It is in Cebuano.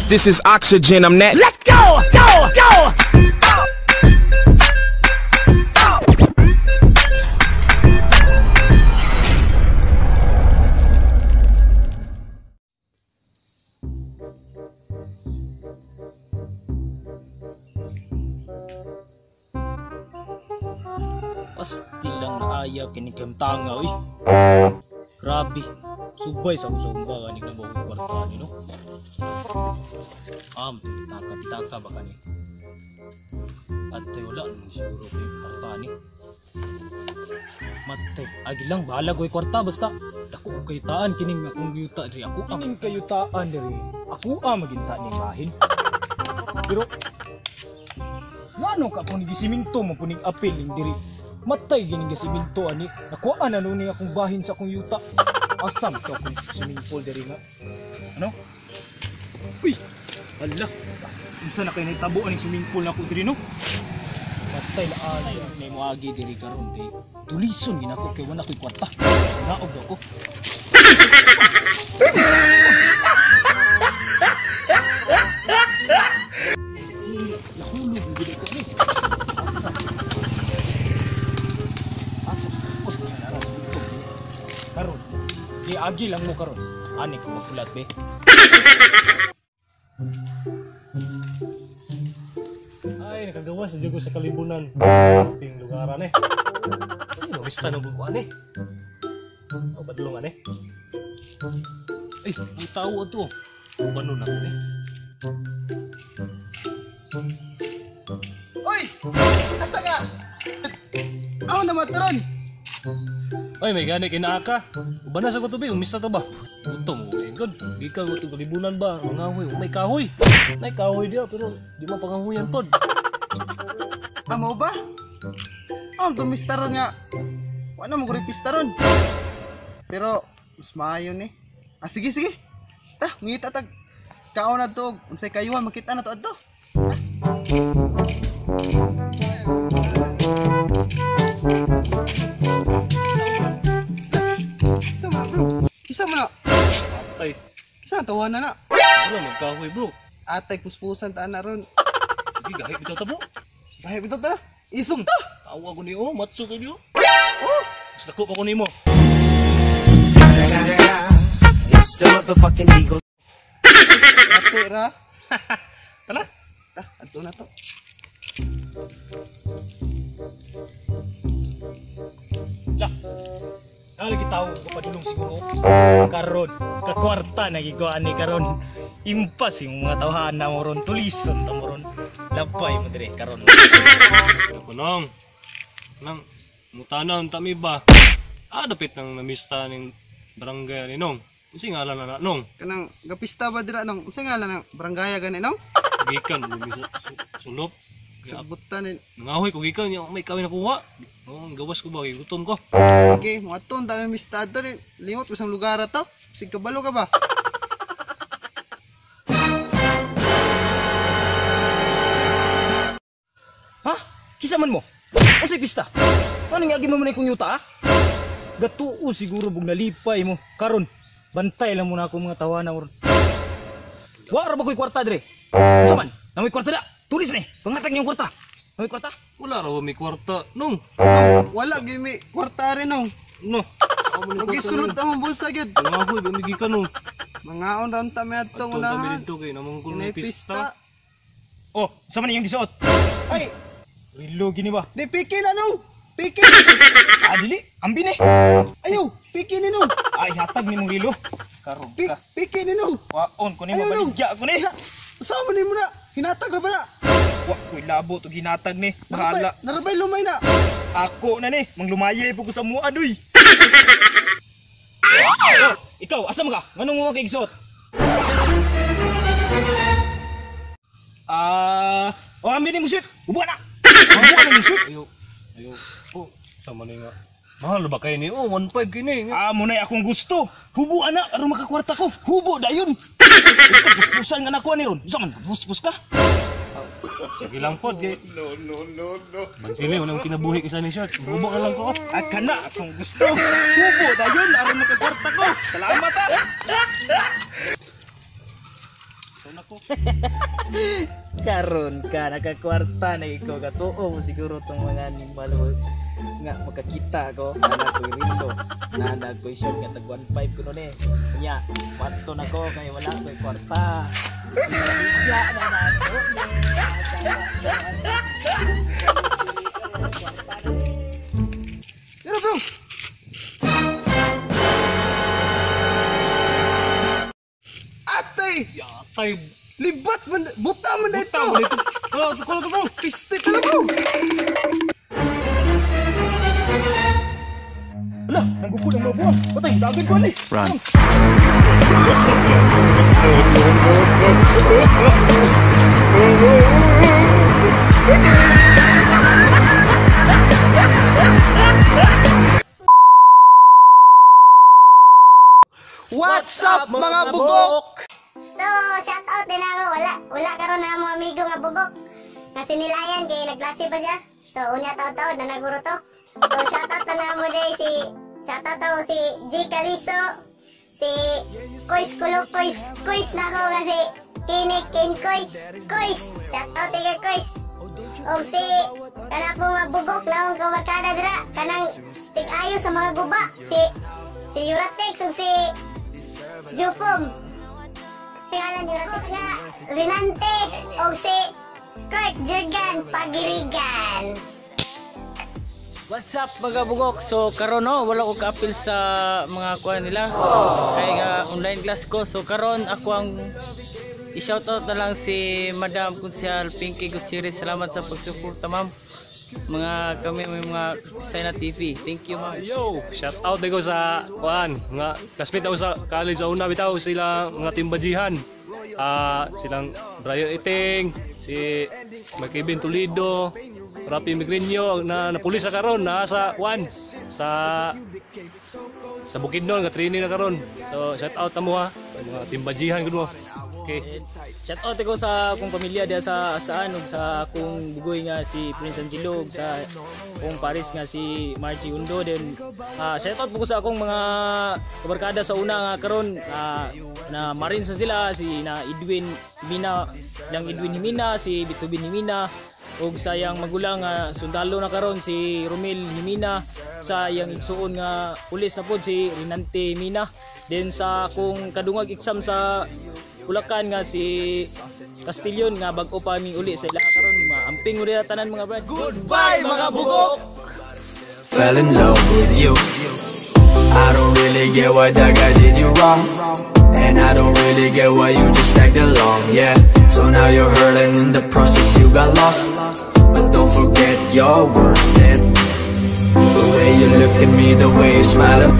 This is oxygen, I'm that. Let's go! Go! Go! Pasti lang naaya kini tanga uy. Grabe. Subay sa akong sumba kaning nabawag kwarta ni no. Pitaka pitaka ba kani? Atay wala nang siguro ko yung kwarta ni. Matay, agi lang bahala ko yung kwarta basta. Dako og kayutaan kining akong yuta diri ako ang kining kayutaan diri. Ako ang maginta ning bahin. Pero ngano ka kung gisiminto mo puning apil ning diri? Matay gining gisiminto ani. Nakuha na nun akong bahin sa akong yuta. Asam to akong swimming pool diri nga. Ano? Uy! Hala! Unsa na kay nahitabo aning swimming pool nako diri no? Matay la ay may moagi diri karon kay tulison gid ako kay wala koy kwarta. Naog ako. Nahulog gid ako ni. Asa? Asa? Oh, nara sa butog. Karon, di agi lang mo karon. Ani ko makulat be. Ay, nakagawa sa jugo sa kalibunan. Ting lugaran eh. Ay, namista na bukuan eh. Oh, badlungan eh. Ay, may tao ato. Ubanon ako eh. Oy! Asa ka? Aw na matron. Ay, may gani kinaaka. Uban na sa kutubi, umista to ba? Gutom mo, eh, god. Gikan mo itong kalibunan ba? Mga ahoy, may kahoy. May kahoy diya, pero di mo pangahuyan pod. Amo ba? Am tumista ron nga. Wala mo guri pista ron. Pero mas maayo ni. Ah, sige sige. Ta, ngita tag kaon na to. Unsay kayuhan makita na to adto. Isa mo bro. Isa mo na. Ay, Isa tawanan na. wala magkahoy bro. Atay puspusan ta na ron. Sige, gahit bitaw ta bro. Dahil bitaw ta. Isog ta. Tawa ko niyo, matso ko niyo. Oh, Mas dako pa ko nimo. It's the motherfucking Eagle. ate ra. Tara. Ta, adto na to. Lah. Nalagi tao ko padulong siguro. Karon, kakwarta na gikuan ni karon. Impas yung mga tawhana mo ron, tulison ta mo ron. Lapay mo dire karon. Ako nong. Nang mutana ang tami ba? Ah, dapit nang namista ning barangay ni nong. Unsa ngalan na na nong? Kanang gapista ba dira nong? Unsa ngalan ng barangay gani nong? Gikan mo sulop. Sabutan ni. Nangahoy ko gikan yung may kawin nakuha. Oh, gawas ko ba kay gutom ko. Okay, mga to, ang dami mista adto ni. Limot ko sa lugar ato. Sig kabalo ka ba? Ha? Kisa man mo? Unsay pista? Ano nga agi mo man akong yuta ah? Gatuo siguro bug nalipay mo. Karon, bantay lang muna ako mga tawana mo ron. Wa ra ba ko'y kwarta dire? Unsa man? Namoy kwarta da. Tulis ni. Pangatag niyong kwarta. Namoy kwarta? Wala raw may kwarta nong. Nong, wala gyud may kwarta rin nong. No. Lagi sulod ang bulsa gyud. Nangahoy ba mi gikan nong. Mangaon ra unta mi adto Adto kami unahan. didto kay namang kuno Kinay pista. pista. Oh, unsa man iyong gisuot? Ay, Rilo gini ba? di piki na nong. Piki. Ah, dili. Ambi ni. Ayo, piki ni nong. Ay, hatag ni mong rilo. Karon ka. Piki ni nong. Waon ko ni Ayaw, nong. mabaligya ko ni. Usa man ni mo na? Hinatag ra ba na? Wa ko'y labo to ginatag ni. Bahala. Narabay lumay na. Ako na ni. Manglumayay po ko sa mua duy. Oh, ikaw, asa mo ka? Nganong mo kay gisuot? Ah, oh, ambi ni mo shoot. Ubo na. Ubo na mo shoot. Ayo. Ayo. Oh, sama ni nga. Mahal ba kay ni? Oh, 1.5 kini. Ah, munay akong gusto. Hubo ana aron makakwarta ko. Hubo dayon. Ikaw puspusan nga nakuha ni ron. Unsa man puspus ka? Sige lang pod kay. No, no, no, no. Mansili mo nang kinabuhi kay sa ni shirt. Hubo ka lang ko. Ah, kana akong gusto. Hubo dayon aron makakwarta ko. Salamat ah. So nako. Karon ka nakakwarta na ikaw, katuo mo siguro tong mga animal mo nga makakita ko nana ko'y rilo, nana ko'y short nga tag 1.5 kuno ni. Nya kwarto na ko kay wala ko'y kwarta. Ya na na ko ni. Pero bro. Atay! Yatay. Libat man, buta man na ito! Buta man ito. Wala, wala to, bro. Piste tala, bro! Ala, nanggukod ang mga buwang. Patay, dagan ko ani. Run. What's up, mga bugok? So, shout out din ako. Wala, wala karon na mo amigo nga bugok. Nga sinilayan kay nagklase pa siya. So, unya taon-taon na naguro to. So, shout out na namo day si shout out ako si G Caliso, si Kois Kulo Kois, Kois na ako nga si Kinik Kinkoy, Kois. Shout out kay Kois. Og si kanang akong nga bugok na akong kabarkada dira, kanang tig-ayo sa mga guba, si Uratex ug si Jufom. Si Alan Uratex nga Rinante og si Kurt Jurgen Pagirigan. What's up, mga bugok? So karon no, wala ko kaapil sa mga kuan nila. Kay nga online class ko. So karon ako ang i-shoutout na lang si Madam Kunsihal Pinky Gutierrez. Salamat sa pagsuporta, ma'am. Mga kami may mga Pisay na TV. Thank you, ma'am. Yo, shout out ko sa kuan nga classmate ako sa college sa una bitaw sila mga timbajihan. Silang Brian Iting, si Mike Toledo, Rapi Migrinyo na napulis sa karon na sa kuan sa Bukidnon nga training na karon. So shout out ta mo ha, mga timbajihan gud mo. Okay. Shout out ko sa akong pamilya diha sa Asaan ug sa akong bugoy nga si Prince Angelo ug sa akong pares nga si Margie Undo. Then shout out po ko sa akong mga kabarkada sa una nga karon na Marines na sila, si na Edwin Himina, lang Edwin Himina, si Bitubin Himina ug sa iyang magulang nga sundalo na karon si Romel Himina, sa iyang igsuon nga pulis na pod si Rinante Himina. Then sa akong kadungag exam sa Bulacan nga si Castillon nga bag-o pa mi uli sa ila karon, maamping mo diha tanan, mga brad. Goodbye, mga bugok! Fell in love with you. I don't really get why that guy did you wrong. And I don't really get why you just tagged along, yeah. So now you're hurt and in the process you got lost. But don't forget you're worth it. The way you look at me, the way you smile at